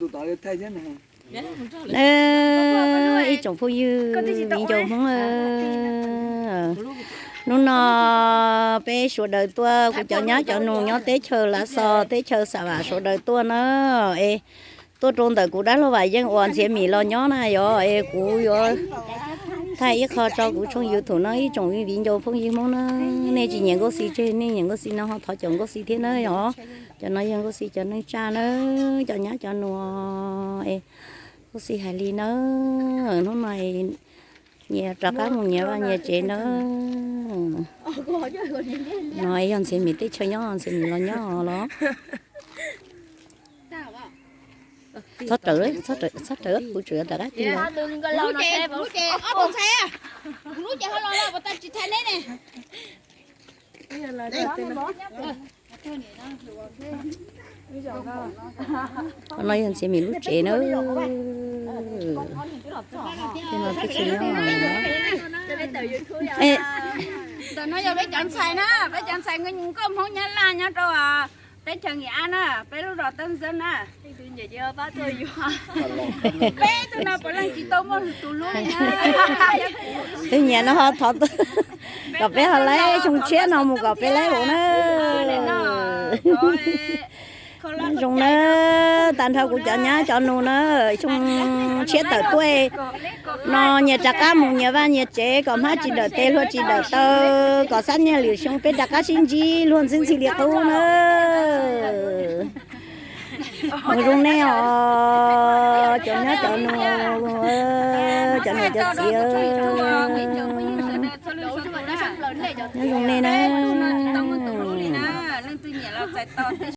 Tus tod yuav thaij thiab no. Ib tsoom phooj ywg viv ncaus Hmoob, hnub no peb sawv daws tuaj, kuv cov nyab cov nus nyob teb chaws Lav Xos, teb chaws Xam Vam sawv daws tuaj na, es tuaj rau ntawm kuv dab laug Vam Yeej uas Ntxhiav Mim los nyob na yog es kuv yuav thaij ib qho rau kuv tshooj YouTube no ib tsoom viv ncaus phooj ywg Hmoob na, nej tsis nyiam Nkauj Xis tseg, nej nyiam Nkauj Xis no ho thov caum Nkauj Xis thiab na yog. Cov no yog Nkauj Xis cov neej tsa na, cov nyab cov nus es Nkauj Xis hais li na, hnub no nyias rov qab mus nyias vaj nyias tsev na. No yog Ntxhiav Mim teb chaws nyob, Ntxhiav Mim los nyob los. Txhob rawm, txhob rawm, kuv tseem rov qab tig los. Qhov no yog Ntxhiav Mim lub tsev na. Ntawm no yog peb cov ntxhais na, peb cov ntxhais nkauj Hmoob Nyab Laj nyob rau teb chaws Nkias Ab na, peb lub zos Tawj Ntxawb na. Peb tug no puav leej tsis tau muaj tus hlub li na. Twb nyiam no ho thov kom peb ho laib xyoo tshiab no mus kom peb laib hauv na. Nyob zoo na, tag nrho kuv cov nyab cov nus na, xyoo tshiab tawm tuaj no nyias rov qab mus nyias vaj nyias tsev kom hmab tsis dawm tes hlua tsis dawm taw, kom xab niag lwm xyoo peb rov qab sib ntsib luag ntxhi ntxhi li qub na. Nyob zoo nej os cov nyab cov nus, cov niam cov txiv, nyob zoo nej na.